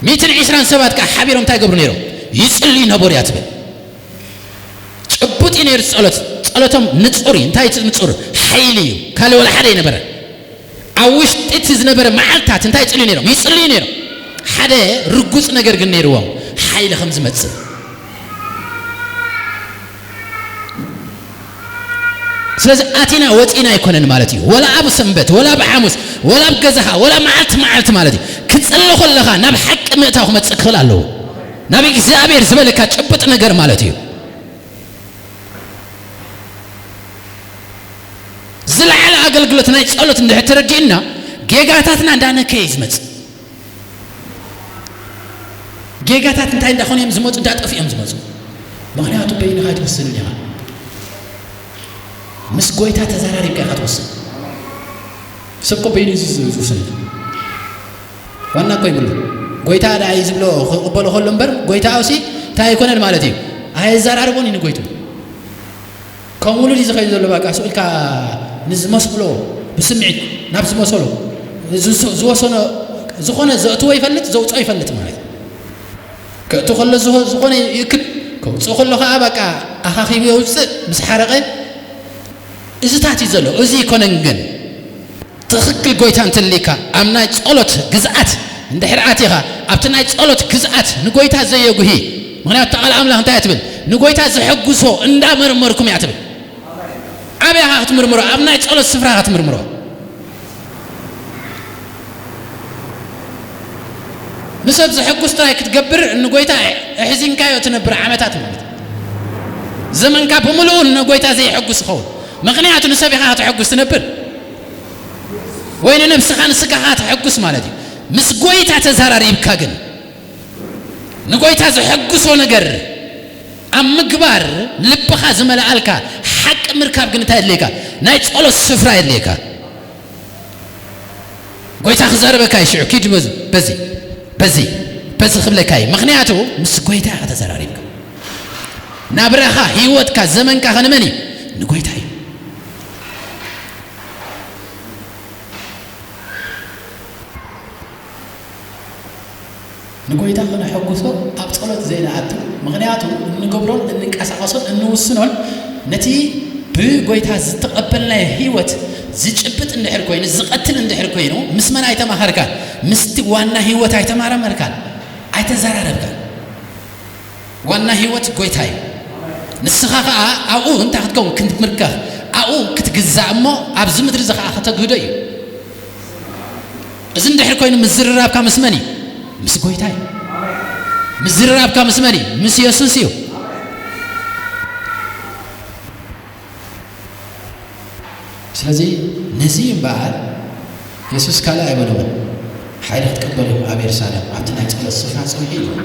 ሚእትን ዕስራን ሰባት ከዓ ሓቢሮም እንታይ ገብሩ ነይሮም? ይጽልዩ ነበሩ እያ ትብል። ጭቡጥ እዩ ነይሩ ጸሎት። ጸሎቶም ንጹር እዩ። እንታይ እዩ ንጹር? ሓይሊ እዩ። ካልእ ወላ ሓደ ኣይነበረ። ኣብ ውሽጢ እቲ ዝነበረ መዓልታት እንታይ ይጽልዩ ነይሮም? ይጽልዩ ነይሮም። ሓደ ርጉጽ ነገር ግን ነይርዎም፣ ሓይሊ ከም ዝመጽእ። ስለዚ ኣቲና ወጺና ኣይኮነን ማለት እዩ። ወላ ኣብ ሰንበት፣ ወላ ኣብ ሓሙስ፣ ወላ ኣብ ገዛኻ፣ ወላ መዓልቲ መዓልቲ ማለት እዩ። ክትጽሊ ከለኻ ናብ ሓቂ ምእታው ክመጽእ ክኽእል ኣለዎ። ናብ እግዚኣብሔር ዝበለካ ጭብጥ ነገር ማለት እዩ። ዝለዓለ ኣገልግሎት ናይ ጸሎት እንድሕር ተረዲእና፣ ጌጋታትና እንዳነከየ እዩ ዝመጽእ። ጌጋታት እንታይ እንዳኾኑ እዮም ዝመጹ? እንዳጠፍኡ እዮም ዝመጹ። ምኽንያቱ በይንኻ ኣይትወስንን ኢኻ። ምስ ጎይታ ተዘራሪብካ ኢኻ ትወስን። ሰብ እኮ በይኑ እዩ ዝ-፣ ዝውስን። ዋና እኮ ይብሉ። ጎይታ ደኣ እዩ ዝብሎ ክቕበሎ ከሎ እምበር፣ ጎይታ ኣውሲ እንታይ ኣይኮነን ማለት እዩ። ኣየዘራርቦን እዩ ንጎይቱ። ከም ውሉድ እዩ ዝኸይድ ዘሎ፣ በቃ፣ ስቕ ኢልካ ንዝመስሎ ብስምዒት ናብ ዝመሰሎ፣ ዝስ-፣ ዝወሰኖ፣ ዝኾነ ዘእትዎ ይፈልጥ፣ ዘውፅኦ ይፈልጥ ማለት እዩ። ከእቱ ከሎ ዝሆ-፣ ዝኾነ ይእክብ፣ ከውፅኦ ከሎ ከዓ፣ በቃ፣ ኣኻኺቡ የውፅእ፣ ምስ ሓረቐ፣ እዚታት እዩ ዘሎ። እዚ ይኮነን ግን፣ ትኽክል ጎይታ እንተልካ፣ ኣብ ናይ ጸሎት ግዝኣት እንድሕር ኣቲኻ፣ ኣብቲ ናይ ጸሎት ግዝኣት ንጎይታ ዘየጉሂ፣ ምኽንያቱ እታ ቃል ኣምላኽ እንታይ እያ ትብል? ንጎይታ ዘሐጉሶ እንዳመርመርኩም እያ ትብል። ኣበይ ኢኻ ክትምርምሮ? ኣብ ናይ ጸሎት ስፍራ ኢኻ ትምርምሮ። ንሰብ ዘሐጉስ ጥራይ ክትገብር ንጎይታ ኣሕዚንካዮ ትነብር ዓመታት ማለት እዩ። ዘመንካ ብምልኡ ንጎይታ ዘየሐጉስ ይኸውን። ምኽንያቱ ንሰብ ኢኻ ከተሐጉስ ትነብር። ወይ ንነብስኻ ንስጋኻ ከተሐጉስ ማለት እዩ። ምስ ጎይታ ተዘራሪብካ ግን ንጎይታ ዘሐጉሶ ነገር ኣብ ምግባር ልብኻ ዝመልኣልካ ሓቂ ምርካብ ግን እንታይ የድልየካ? ናይ ጸሎት ስፍራ የድልየካ። ጎይታ ክዛረበካ እዩ። ሽዑ ኪድ በዚ፣ በዚ፣ በዚ፣ በዚ ክብለካ እዩ። ምኽንያቱ ምስ ጎይታ ኢኻ ተዘራሪብካ። ናብራኻ፣ ህይወትካ፣ ዘመንካ ከንመን እዩ? ንጎይታ እዩ። ንጎይታ ክነሐጉሶ ኣብ ጸሎት ዘይንኣቱ፣ ምኽንያቱ እንገብሮን እንንቀሳቐሶን እንውስኖን ነቲ ብጎይታ ዝተቐበልናዮ ህይወት ዝጭብጥ እንድሕር ኮይኑ፣ ዝቐትል እንድሕር ኮይኑ፣ ምስ መን ኣይተማኸርካን? ምስቲ ዋና ህይወት ኣይተማረመርካን፣ ኣይተዘራረብካን። ዋና ህይወት ጎይታ እዩ። ንስኻ ኸኣ ኣብኡ እንታይ ክትከውን? ክትምርከኽ፣ ኣብኡ ክትግዛእ እሞ ኣብዚ ምድሪ እዚ ኸኣ ከተግህዶ እዩ። እዚ እንድሕር ኮይኑ ምዝርራብካ ምስ መን እዩ? ምስ ጎይታ እዩ። ምዝርራብካ ምስ መን እዩ? ምስ የሱስ እዩ። ስለዚ ነዚ እዩ እምበኣር የሱስ ካልእ ኣይበሎምን። ሓይሊ ክትቅበሉ ኢኹም ኣብ የሩሳሌም ኣብቲ ናይ ጸሎት ስፍራ ጽንሑ ኢልዎም።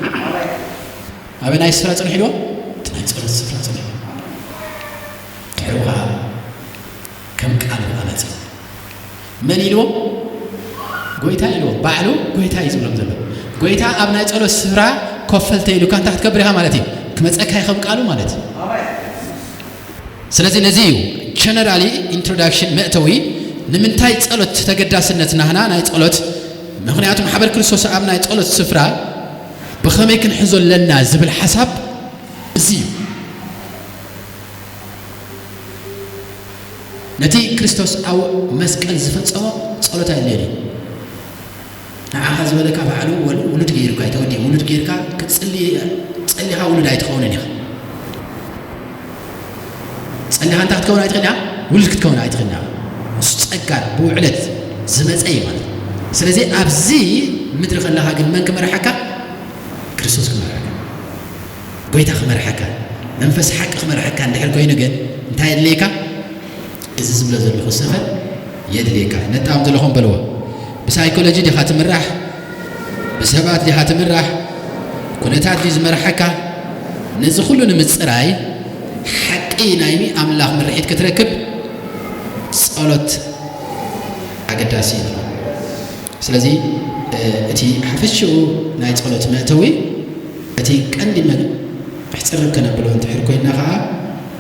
ኣበይ ናይ ስፍራ ጽንሑ ኢልዎም? እቲ ናይ ጸሎት ስፍራ ጽንሑ። ድሕሩ ኸኣ ከም ቃል ኸኣ መጺኡ። መን ኢልዎም? ጎይታ ኢልዎም። ባዕሉ ጎይታ እዩ ዝብሎም ዘሎ። ጎይታ ኣብ ናይ ጸሎት ስፍራ ኮፍ በል ተይሉካ እንታይ ክትገብር ኢኻ ማለት እዩ? ክመጸካ እዩ ከም ቃሉ ማለት እዩ። ስለዚ ነዚ እዩ ጀነራሊ ኢንትሮዳክሽን፣ መእተዊ፣ ንምንታይ ጸሎት ተገዳስነት ናህና ናይ ጸሎት፣ ምኽንያቱ ማሕበር ክርስቶስ ኣብ ናይ ጸሎት ስፍራ ብኸመይ ክንሕዞ ኣለና ዝብል ሓሳብ እዚ እዩ። ነቲ ክርስቶስ ኣብ መስቀል ዝፈጸሞ ጸሎት ኣየድልዮን እዩ። ንዓኻ ዝበለካ ባዕሉ ወል-፣ ውሉድ ገይሩካ እዩ ተወዲኡ። ውሉድ ገይርካ ክትጽሊ፣ ጸሊኻ ውሉድ ኣይትኸውንን ኢኻ። ጸሊኻ እንታይ ክትከውን ኣይትኽእልን ኢኻ? ውሉድ ክትከውን ኣይትኽእልን ኢኻ። እሱ ጸጋ ብውዕለት ዝመጸ እዩ ማለት እዩ። ስለዚ ኣብዚ ምድሪ ከለኻ ግን መን ክመርሓካ? ክርስቶስ ክመርሓካ። ጎይታ ክመርሓካ፣ መንፈስ ሓቂ ክመርሓካ እንድሕር ኮይኑ ግን እንታይ የድልየካ? እዚ ዝብሎ ዘለኹ ሰፈር የድልየካ። ነጣም ዘለኹም በልዎ። ብሳይኮሎጂ ዲኻ ትምራሕ? ብሰባት ዲኻ ትምራሕ? ኩነታት ድዩ ዝመርሓካ? ነዚ ኩሉ ንምጽራይ ሓቂ ናይ ኣምላኽ ምርሒት ክትረክብ ጸሎት ኣገዳሲ እዩ። ስለዚ፣ እ፣ እቲ ሓፈሽኡ ናይ ጸሎት መእተዊ፣ እቲ ቀንዲ መ-፣ ኣሕጽር ከነብሎ እንድሕር ኮይንና ኸኣ፣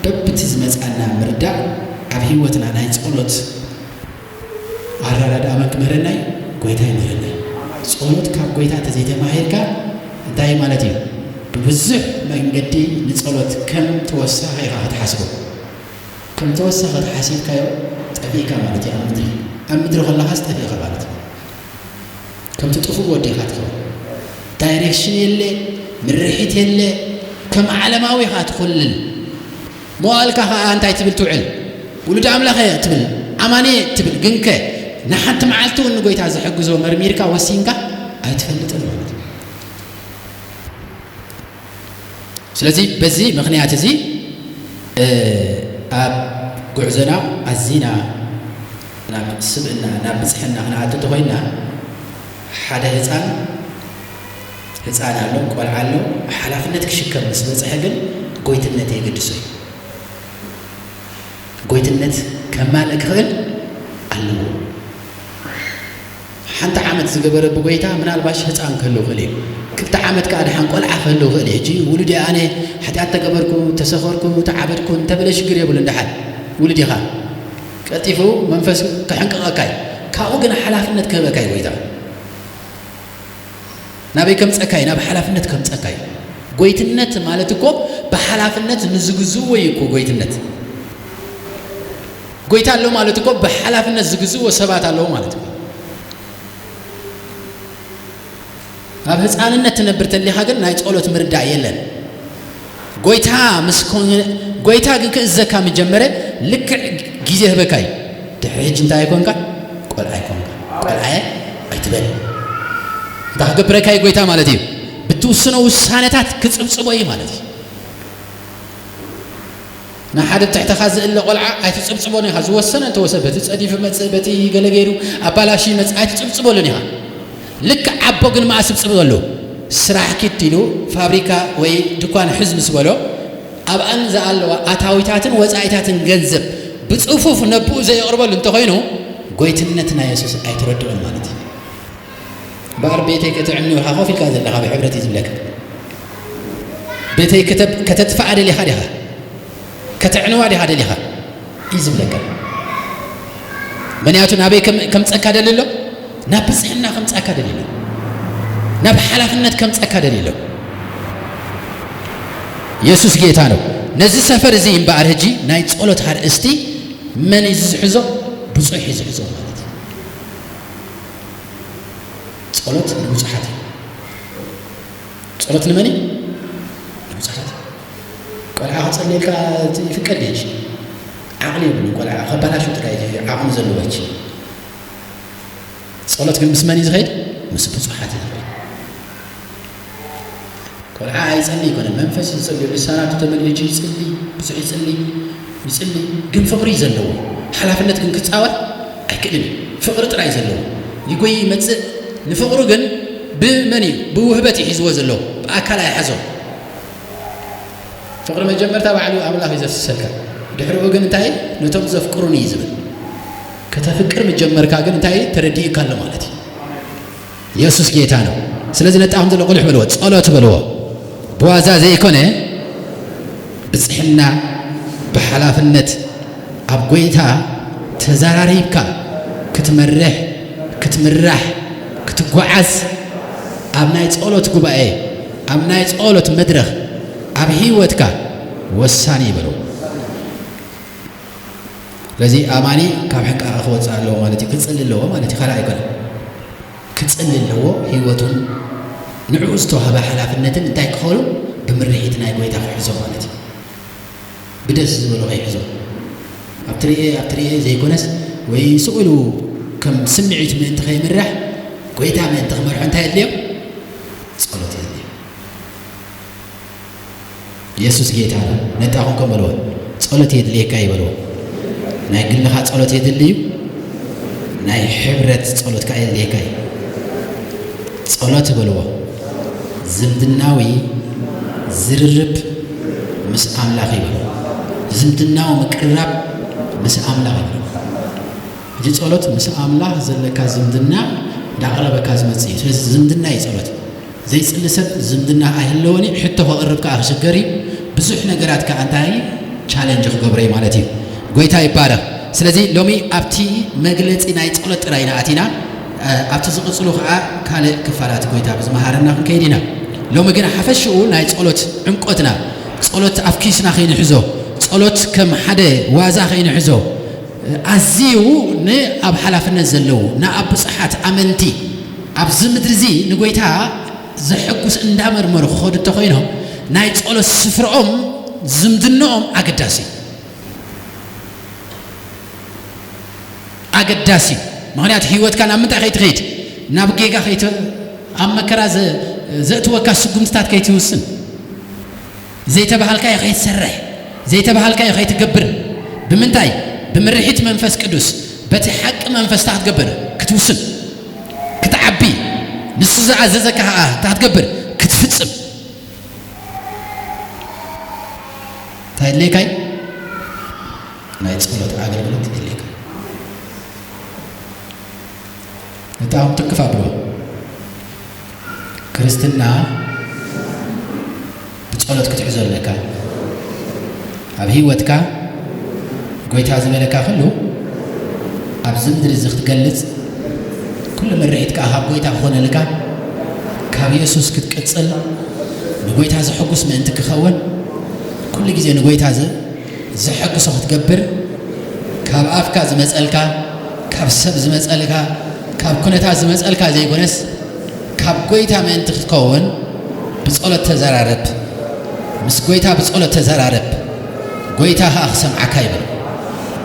በብቲ ዝመጽኣና ምርዳእ ኣብ ህይወትና ናይ ጸሎት ኣረዳድኣ መን ክምህረና እዩ? ጎይታ ይምህረና እዩ። ጸሎት ካብ ጎይታ እንተዘይተማሂርካ እንታይ ማለት እዩ? ብብዙሕ መንገዲ ንጸሎት ከም ተወሳኺ ኢኻ ክትሓስቦ። ከም ተወሳኺ ተሓሲብካዮ ጠፊእካ ማለት እዩ ኣብ ምድሪ። ኣብ ምድሪ ከለኻስ ጠፊእካ ማለት እዩ። ከምቲ ጥፉእ ወዲ ኢኻ ትኸውን። ዳይሬክሽን የለ፣ ምርሒት የለ፣ ከም ዓለማዊ ኢኻ ትኹልል። መዋእልካ ኸኣ እንታይ ትብል ትውዕል? ውሉድ ኣምላኽ እየ ትብል፣ ኣማኒ እየ ትብል። ግንከ ንሓንቲ መዓልቲ እውን ንጎይታ ዝሕግዞ መርሚርካ ወሲንካ ኣይትፈልጥን ማለት እዩ። ስለዚ በዚ ምኽንያት እዚ ኣብ ጉዕዞና ኣዚና ናብ ስብእና ናብ ብፅሕና ክንኣቱ እንተኮይና ሓደ ህፃን ህፃን ኣሎ፣ ቆልዓ ኣሎ። ሓላፍነት ክሽከም ምስ በፅሐ ግን ጎይትነት የገድሶ እዩ። ጎይትነት ከማልእ ክኽእል ኣለዎ። ሓንቲ ዓመት ዝገበረ ብጎይታ ምናልባሽ ህፃን ክህልው ክእል እዩ። ክልተ ዓመት ከዓ ድሓን ቆልዓ ክህልው ክእል እዩ። ሕጂ ውሉድ ኣነ ሓጢኣት ተገበርኩ፣ ተሰኸርኩ፣ ተዓበድኩ እንተበለ ሽግር የብሉን። ድሓን ውሉድ ኢኻ ቀልጢፉ መንፈስ ክሕንቅቐካ እዩ። ካብኡ ግን ሓላፍነት ክህበካ እዩ ጎይታ። ናበይ ከምፀካ እዩ? ናብ ሓላፍነት ከምፀካ እዩ። ጎይትነት ማለት እኮ ብሓላፍነት ንዝግዝእዎ እዩ እኮ ጎይትነት። ጎይታ ኣሎ ማለት እኮ ብሓላፍነት ዝግዝእዎ ሰባት ኣለዉ ማለት እዩ። ኣብ ህፃንነት ትነብር ተሊኻ ግን ናይ ፀሎት ምርዳእ የለን። ጎይታ ምስ ኮነ ጎይታ ግን ክእዘካ ምጀመረ ልክዕ ግዜ ህበካ እዩ። ድሕሪ ሕጂ እንታይ ኣይኮንካ? ቆልዓ ኣይኮንካ። ቆልዓየ ኣይትበል። እንታይ ክገብረካ እዩ ጎይታ ማለት እዩ? ብትውስኖ ውሳነታት ክፅብፅቦ እዩ ማለት እዩ። ንሓደ ትሕተኻ ዝእለ ቆልዓ ኣይትፅብፅቦን ኢኻ። ዝወሰነ እንተወሰ በቲ ፀዲፉ መፅእ በቲ ገለ ገይሩ ኣባላሽ ይመፅእ ኣይትፅብፅበሉን ኢኻ። ልክዕ ኣቦ ግን መኣስ ብፅብፅ ኣሎ ስራሕ ኪድ ኢሉ ፋብሪካ ወይ ድኳን ሕዝ ምስ በሎ ኣብኣን ዝኣለዋ ኣታዊታትን ወፃኢታትን ገንዘብ ብፅፉፍ ነብኡ ዘየቕርበሉ እንተኮይኑ ጎይትነት ናይ የሱስ ኣይትረድኦን ማለት እዩ። እምበኣር ቤተይ ከተዕኑ ኢኻ ኮፍ ኢልካ ዘለኻ ብሕብረት እዩ ዝብለካ። ቤተይ ከተብ- ከተጥፍኣ ደሊኻ ዲኻ? ከተዕንዋ ዲኻ ደሊኻ እዩ ዝብለካ። ምክንያቱ ናበይ ከም- ከምፀካ ደሊ ኣሎ? ናብ ብፅሕና ከምፀካ ደሊ ኣሎ። ናብ ሓላፍነት ከምፀካ ደሊ ኣሎ። የሱስ ጌታ ነው። ነዚ ሰፈር እዚ እምበኣር ሕጂ ናይ ጸሎት ኣርእስቲ መን እዩ ዝሕዞ? ብጹሕ እዩ ዝሕዞ ማለት እዩ። ጸሎት ንብጹሓት እዩ። ጸሎት ንመን እዩ? ንብጹሓት። ቆልዓ ክጸልየልካ ይፍቀድ ድዩ? ዓቕሊ የብሉን ቆልዓ፣ ከባላሹ ጥራይ እዩ ዓቕሚ ዘለዎ። ጸሎት ግን ምስ መን እዩ ዝኸይድ? ምስ ብጹሓት እዩ ዝኸይድ። ቆልዓ ኣይጸሊ ኣይኮነን፣ መንፈስ እዩ ዝጸሊ፣ ልሳናቱ ተመሊሱ ይጽሊ፣ ብዙሕ ይጽሊ፣ ይጽሊ፣ ግን ፍቕሪ እዩ ዘለዎ። ሓላፍነት ግን ክጻወት ኣይክእልን እዩ። ፍቕሪ ጥራይ እዩ ዘለዎ። ይጎይ ይመጽእ፣ ንፍቕሩ ግን ብመን እዩ? ብውህበት እዩ ሒዝዎ ዘሎ፣ ብኣካል ኣይሓዞ። ፍቕሪ መጀመርታ ባዕሉ ኣምላኽ እዩ ዘፍስሰልካ። ድሕሪኡ ግን እንታይ? ነቶም ዘፍቅሩኒ እዩ ዝብል። ከተፍቅር ምጀመርካ ግን እንታይ? ተረዲእካ ኣሎ ማለት እዩ። የሱስ ጌታ ነው። ስለዚ ነጣኹም ዘሎ ቁልሕ በልዎ፣ ጸሎት በልዎ። ብዋዛ ዘይኮነ ብጽሕና፣ ብሓላፍነት፣ ኣብ ጎይታ ተዘራሪብካ ክትመርሕ፣ ክትምራሕ፣ ክትጓዓዝ ኣብ ናይ ጸሎት ጉባኤ፣ ኣብ ናይ ጸሎት መድረኽ፣ ኣብ ህይወትካ ወሳኒ እዩ በልዎ። ስለዚ ኣማኒ ካብ ሕንቃቐ ክወጽእ ኣለዎ ማለት እዩ። ክጽሊ ኣለዎ ማለት እዩ። ካልእ ኣይኮነን። ክጽሊ ኣለዎ። ህይወቱን ንዕኡ ዝተዋህበ ሓላፍነትን እንታይ ክኸውን? ብምርሒት ናይ ጎይታ ክሕዞ ማለት እዩ። ብደስ ዝበሎ ከይሕዞ። ኣብ ትርኤ፣ ኣብ ትርኤ ዘይኮነስ ወይ ስቕ ኢሉ ከም ስምዒቱ ምእንቲ ከይምራሕ፣ ጎይታ ምእንቲ ክመርሖ እንታይ የድልዮ? ጸሎት የድልዮ። የሱስ ጌታ ነው። ነጣኹም ከም በልዎ፣ ጸሎት የድልየካ እዩ በልዎ። ናይ ግልኻ ጸሎት የድሊ እዩ። ናይ ሕብረት ጸሎት ከኣ የድልየካ እዩ። ጸሎት በልዎ፣ ዝምድናዊ ዝርርብ ምስ ኣምላኽ እዩ በልዎ። ዝምድናዊ ምቅርራብ ምስ ኣምላኽ እዩ በልዎ። እዚ ጸሎት ምስ ኣምላኽ ዘለካ ዝምድና እንዳቕረበካ ዝመጽእ እዩ። ስለዚ ዝምድና እዩ ጸሎት። ዘይጽሊ ሰብ ዝምድና ኣይህለዎን እዩ። ሕቶ ከቕርብ ከኣ ክሽገር እዩ። ብዙሕ ነገራት ከኣ እንታይ ቻለንጅ ክገብሮ እዩ ማለት እዩ። ጎይታ ይባረኽ። ስለዚ ሎሚ ኣብቲ መግለጺ ናይ ጸሎት ጥራይ ኢና ኣቲና። ኣብቲ ዝቕጽሉ ኸኣ ካልእ ክፋላት ጎይታ ብዝመሃረና ክንከይድ ኢና። ሎሚ ግን ሓፈሽኡ ናይ ጸሎት ዕምቆትና፣ ጸሎት ኣብ ኪስና ከይንሕዞ፣ ጸሎት ከም ሓደ ዋዛ ከይንሕዞ፣ ኣዝዩ ንኣብ ሓላፍነት ዘለዉ፣ ንኣብ ብዙሓት ኣመንቲ ኣብዚ ምድሪ እዚ ንጎይታ ዘሐጉስ እንዳመርመሩ ክኸዱ እንተኾይኖም፣ ናይ ጸሎት ስፍርኦም፣ ዝምድንኦም ኣገዳሲ እዩ። ኣገዳሲ እዩ። ምኽንያቱ ህይወትካ ናብ ምንታይ ከይትኸይድ፣ ናብ ጌጋ ከይት-፣ ኣብ መከራ ዘ-፣ ዘእትወካ ስጉምትታት ከይትውስን፣ ዘይተባሃልካዮ ከይትሰርሕ፣ ዘይተባሃልካዮ ከይትገብር፣ ብምንታይ? ብምርሒት መንፈስ ቅዱስ፣ በቲ ሓቂ መንፈስ እንታይ ክትገብር? ክትውስን፣ ክትዓቢ፣ ንሱ ዝኣዘዘካ ኸኣ እንታይ ክትገብር? ክትፍጽም። እንታይ የድልየካ እዩ? ናይ ጸሎት ኣገልግሎት የድልየካ። ነጣኹም ትክፍ ኣብሎ። ክርስትና ብጸሎት ክትሕዞ ኣለካ። ኣብ ህይወትካ ጎይታ ዝበለካ ኩሉ ኣብዚ ምድሪ እዚ ክትገልጽ፣ ኩሉ ምርሒት ከኣ ካብ ጎይታ ክኾነልካ፣ ካብ የሱስ ክትቅጽል፣ ንጎይታ ዘሐጉስ ምእንቲ ክኸውን፣ ኩሉ ግዜ ንጎይታ ዘ-፣ ዘሐግሶ ክትገብር፣ ካብ ኣፍካ ዝመጸልካ፣ ካብ ሰብ ዝመጸልካ፣ ካብ ኩነታት ዝመጸልካ ዘይኮነስ፣ ካብ ጎይታ ምእንቲ ክትከውን ብጸሎት ተዘራረብ። ምስ ጎይታ ብጸሎት ተዘራረብ። ጎይታ ኸኣ ክሰምዓካ እዩ በሎ።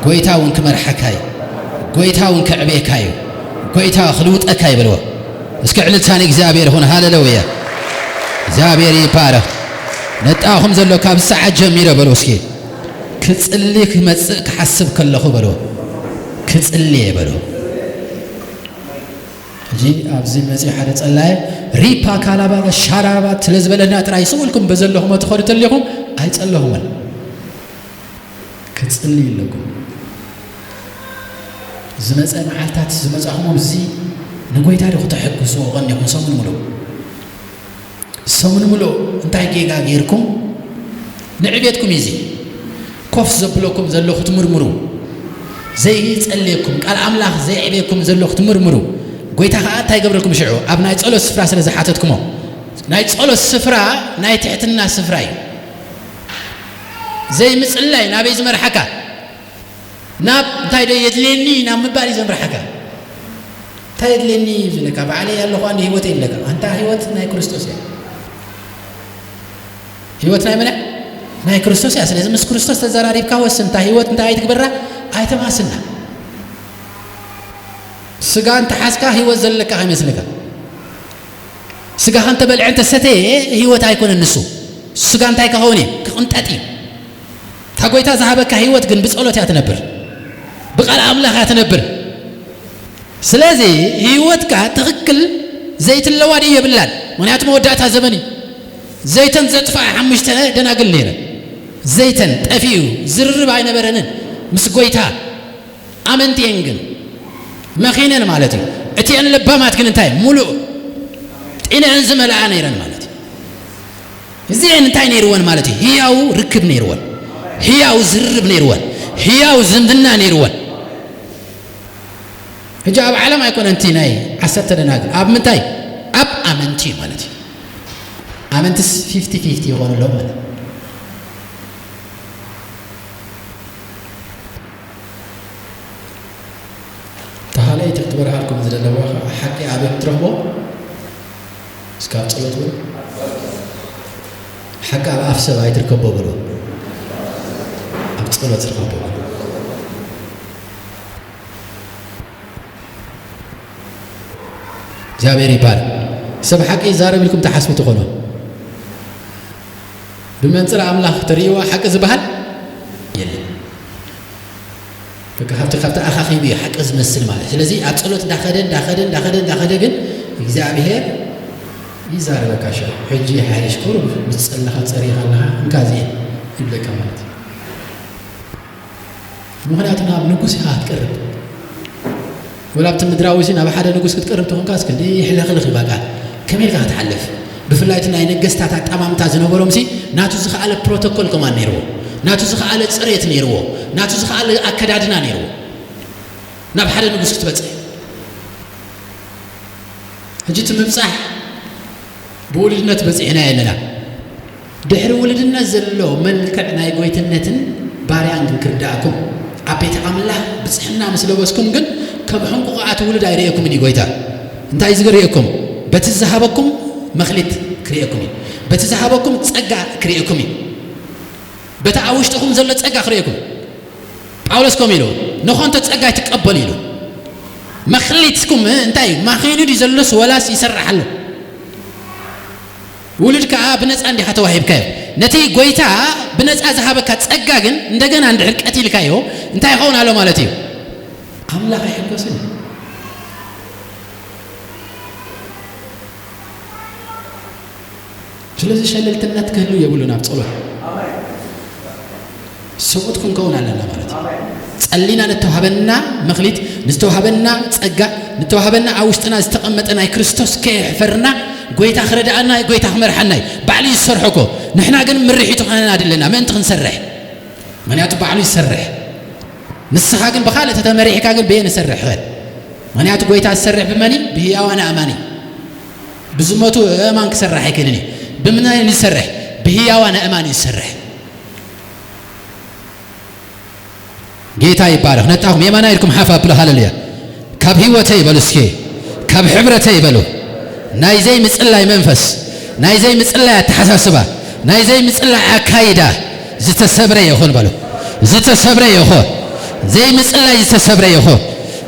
ጎይታ እውን ክመርሓካ እዩ። ጎይታ እውን ከዕብየካ እዩ። ጎይታ ክልውጠካ እዩ በልዎ። እስኪ ዕልልታ ንእግዚኣብሔር ይኹን። ሃሌሉያ። እግዚኣብሔር ይባረኽ። ነጣኹም ዘሎ ካብ ሰዓት ጀሚረ በሉ እስኪ። ክጽሊ ክመጽእ ክሓስብ ከለኹ በልዎ። ክጽሊ እየ በልዎ። ሕጂ ኣብዚ መጺኡ ሓደ ጸላኢ ሪፓ ካላባ ሻራባ ስለ ዝበለና ጥራይ ስቕ ኢልኩም በዘለኹሞ ትኸዱ ተለኹም ኣይጸለኹምን። ክጽሊ ኣለኩም። ዝመጸ መዓልታት ዝመጻኹም ኣብዚ ንጎይታ ዶ ክተሐግስዎ ቀኒኹም ሰሙን ምሉእ? ሰሙን ምሉእ እንታይ ጌጋ ጌርኩም? ንዕቤትኩም እዩ እዚ። ኮፍ ዘብለኩም ዘሎ ክትምርምሩ፣ ዘይጸልየኩም፣ ቃል ኣምላኽ ዘየዕብየኩም ዘሎ ክትምርምሩ። ጎይታ ኸኣ እንታይ ይገብረልኩም ሽዑ? ኣብ ናይ ጸሎት ስፍራ ስለ ዝሓተትኩሞ። ናይ ጸሎት ስፍራ ናይ ትሕትና ስፍራ እዩ። ዘይምጽላይ ናበይ ዝመርሓካ? ናብ እንታይ ዶ የድልየኒ ናብ ምባል እዩ ዘምርሓካ። እንታይ የድልየኒ እዩ ዝብለካ? ባዕለይ ኣለኹ፣ ኣነ ህይወት የለካ። ኣንታ ህይወት ናይ ክርስቶስ እያ። ህይወት ናይ መን እያ? ናይ ክርስቶስ እያ። ስለዚ ምስ ክርስቶስ ተዘራሪብካ ወስን። እታ ህይወት እንታይ ኣይትግበራ? ኣይተማስና። ስጋ እንተሓዝካ ህይወት ዘለካ ከይመስለካ። ስጋኻ እንተበልዐ እንተሰተየ ህይወት ኣይኮነን ንሱ። ስጋ እንታይ ክኸውን እዩ? ክቕንጠጥ እዩ። እታ ጎይታ ዝሃበካ ህይወት ግን ብጸሎት እያ ትነብር። ብቃል ኣምላኽ እያ ትነብር። ስለዚ ህይወትካ ትኽክል ዘይትለዋ ድዩ? የብላን። ምኽንያቱ መወዳእታ ዘመን እዩ። ዘይተን ዘጥፍኣ ሓሙሽተ ደናግል ነይረን። ዘይተን ጠፊኡ ዝርርብ ኣይነበረንን ምስ ጎይታ። ኣመንቲ እየን ግን መኺነን ማለት እዩ። እቲአን ለባማት ግን እንታይ? ሙሉእ ጢነአን ዝመልኣ ነይረን ማለት እዩ። እዚአን እንታይ ነይርወን ማለት እዩ? ህያው ርክብ ነይርወን፣ ህያው ዝርርብ ነይርወን፣ ህያው ዝምድና ነይርወን። ሕጂ ኣብ ዓለም ኣይኮነን እቲ ናይ ዓሰርተ ደናግል፣ ኣብ ምንታይ? ኣብ ኣመንቲ እዩ ማለት እዩ። ኣመንትስ ፊፍቲ ፊፍቲ ይኾኑ ኣለዉ ማለት እዩ። ተሃለይቲ ክትበርሃልኩም ዝደለዋ ሓቂ ኣበይ ትረኽቦ? እስካብ ጸሎት በሉ። ሓቂ ኣብ ኣፍ ሰብ ኣይትርከቦ በሉ። ኣብ ጸሎት ትረኽቦ በሉ። እግዚኣብሔር ይባል። ሰብ ሓቂ ይዛረብ ኢልኩም ትሓስቡ ትኾኑ። ብመንጽር ኣምላኽ ተርእይዋ ሓቂ ዝበሃል የለን። በቃ ካብቲ፣ ካብቲ ኣኻኺቡ እዩ ሓቂ ዝመስል ማለት። ስለዚ ኣብ ጸሎት እንዳኸደ፣ እንዳኸደ፣ እንዳኸደ፣ እንዳኸደ ግን እግዚኣብሔር ይዛረበካ። ሸ-፣ ሕጂ ይሓይሽ ቁሩብ ምስ ጸለኻ ጸሪኻ ኣለኻ፣ እንካ እዚኤን ይብለካ ማለት እዩ። ምኽንያቱ ናብ ንጉስ ኢኻ ክትቀርብ። ወላ ኣብቲ ምድራዊ ሲ ናብ ሓደ ንጉስ ክትቀርብ ተኾንካ እስኪ እንዲ ይሕለኽልኽ ይባካ። ከመይ ኢልካ ክትሓልፍ? ብፍላይ እቲ ናይ ነገስታት ኣጠማምታ ዝነበሮም ሲ ናቱ ዝኸኣለ ፕሮቶኮል ከማን ነይርዎ። ናቱ ዝኸኣለ ጽሬት ነይርዎ። ናቱ ዝኸኣለ ኣከዳድና ነይርዎ። ናብ ሓደ ንጉስ ክትበጽሕ። ሕጂ እቲ ምብጻሕ ብውሉድነት በጺሕናዮ ኣለና። ድሕሪ ውሉድነት ዘሎ መልክዕ ናይ ጎይትነትን ባርያን ግን ክርድኣኩም፣ ኣብ ቤተ ኣምላኽ ብጽሕና ምስ ለበስኩም ግን ከም ሕንቁቓት ውሉድ ኣይርእየኩምን እዩ ጎይታ። እንታይ እዩ ዝርእየኩም? በቲ ዝሃበኩም መኽሊት ክርእየኩም እዩ። በቲ ዝሃበኩም ጸጋ ክርእየኩም እዩ። በቲ ኣብ ውሽጥኹም ዘሎ ጸጋ ክርእየኩም። ጳውሎስ ከምኡ ኢሉ፣ "ንኾንቶ ጸጋ ኣይትቀበሉ" ኢሉ። መኽሊትኩም እንታይ እዩ? ማኺኑ ድዩ ዘሎስ ወላስ ይሰርሕ ኣሎ? ውሉድ ከኣ ብነጻ እንዲኻ ተዋሂብካዮ። ነቲ ጎይታ ብነጻ ዝሃበካ ጸጋ ግን እንደገና እንድሕር ቀቲልካዮ እንታይ ይኸውን ኣሎ ማለት እዩ? ኣምላኽ ኣይሕጎስን እዩ። ስለዚ ሸለልትነት ክህሉ የብሉን ኣብ ጸሎት። ስቁት ክንከውን ኣለና ማለት እዩ። ጸሊና ንተዋህበና መኽሊት፣ ንዝተዋህበና ጸጋ፣ ንተዋህበና ኣብ ውሽጥና ዝተቐመጠ ናይ ክርስቶስ ከየሕፈርና፣ ጎይታ ክረድኣና፣ ጎይታ ክመርሓና እዩ። ባዕሉ እዩ ዝሰርሖ እኮ። ንሕና ግን ምርሒቱ ከነናድለና ምእንቲ ክንሰርሕ። ምኽንያቱ ባዕሉ ይሰርሕ። ንስኻ ግን ብኻልእ ተተመሪሕካ ግን በየን ይሰርሕ? በል። ምኽንያቱ ጎይታ ዝሰርሕ ብመን እዩ? ብህያዋን ኣእማን እዩ። ብዝሞቱ ኣእማን ክሰርሕ ኣይክእልን እዩ። ብምንታይ እዩ ዝሰርሕ? ብህያዋን ኣእማን እዩ ዝሰርሕ። ጌታ ይባረኽ። ነጣኹም የማና ኢልኩም ሓፍ ኣብሉ። ሃሌሉያ። ካብ ህይወተይ በሉ እስኪ፣ ካብ ሕብረተይ በሉ። ናይ ዘይምጽላይ መንፈስ፣ ናይ ዘይምጽላይ ኣተሓሳስባ፣ ናይ ዘይምጽላይ ኣካይዳ ዝተሰብረ ይኹን በሉ። ዝተሰብረ ይኹን። ዘይምጽላይ ዝተሰብረ ይኹን።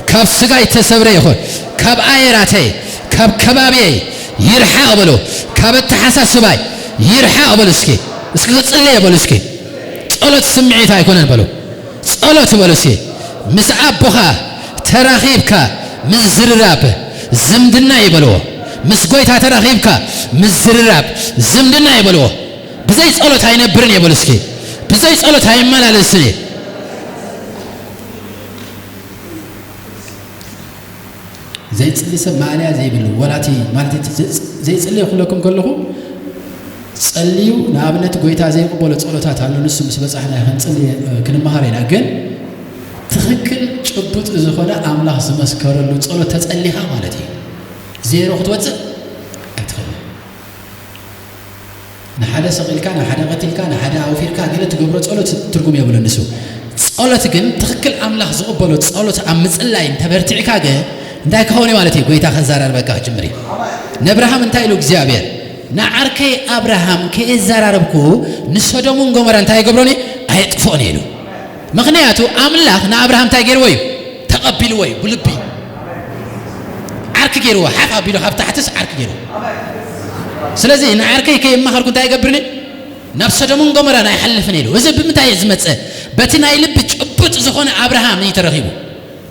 ካብ ስጋይ ዝተሰብረ ይኹን። ካብ ኣየራተይ፣ ካብ ከባቢየይ ይርሓቕ በሉ። ካብ ኣተሓሳስባይ ይርሓቕ በሉ። እስኪ፣ እስኪ ክጽልየ በሉ። እስኪ ጸሎት ስምዒት ኣይኮነን በሉ። ጸሎት በሉ እስኪ። ምስ ኣቦኻ ተራኺብካ ምዝርራብ ዝምድና ይበልዎ። ምስ ጎይታ ተራኺብካ ምዝርራብ ዝምድና ይበልዎ። ብዘይ ጸሎት ኣይነብርን እየ በሉ እስኪ። ብዘይ ጸሎት ኣይመላለስን እየ። ዘይጽሊ ሰብ ማእለያ ዘይብሉ፣ ወላ እቲ ማለት እቲ ዘይ-፣ ዘይጽሊ ክብለኩም ከለኹ፣ ጸልዩ፣ ንኣብነት ጎይታ ዘይቅበሎ ጸሎታት ኣሎ፣ ንሱ ምስ በጻሕና ክንጽሊ፣ እ፣ ክንመሃር ኢና። ግን ትኽክል ጭቡጥ ዝኾነ ኣምላኽ ዝመስከረሉ ጸሎት ተጸሊኻ ማለት እዩ። ዜሮ ክትወጽእ ኣይትኽእልን። ንሓደ ሰቒልካ፣ ንሓደ ቀቲልካ፣ ንሓደ ኣውፊርካ ገለ ትገብሮ ጸሎት ትርጉም የብሉን ንሱ። ጸሎት ግን ትኽክል ኣምላኽ ዝቕበሎ ጸሎት ኣብ ምጽላይ እንተበርቲዕካ ገ እንታይ ክኸውን እዩ ማለት እዩ? ጎይታ ከዘራርበካ ክጅምር እዩ። ንኣብርሃም እንታይ ኢሉ እግዚኣብሔር? "ንዓርከይ ኣብርሃም ከየዘራረብኩ ንሰዶምን ጎሞራ እንታይ ኣይገብሮን እየ? ኣየጥፍኦን እየ" ኢሉ። ምኽንያቱ ኣምላኽ ንኣብርሃም እንታይ ገይርዎ እዩ? ተቐቢልዎ እዩ ብልቢ። ዓርኪ ገይርዎ፣ ሓፍ ኣቢሉ ካብ ታሕትስ ዓርኪ ገይርዎ። ስለዚ ንዓርከይ ከየማኸርኩ እንታይ ኣይገብርን እየ? ናብ ሰዶምን ጎሞራን ኣይሓልፍን ኢሉ። እዚ ብምንታይ እዩ ዝመጸ? በቲ ናይ ልቢ ጭቡጥ ዝኾነ ኣብርሃም እዩ ተረኺቡ።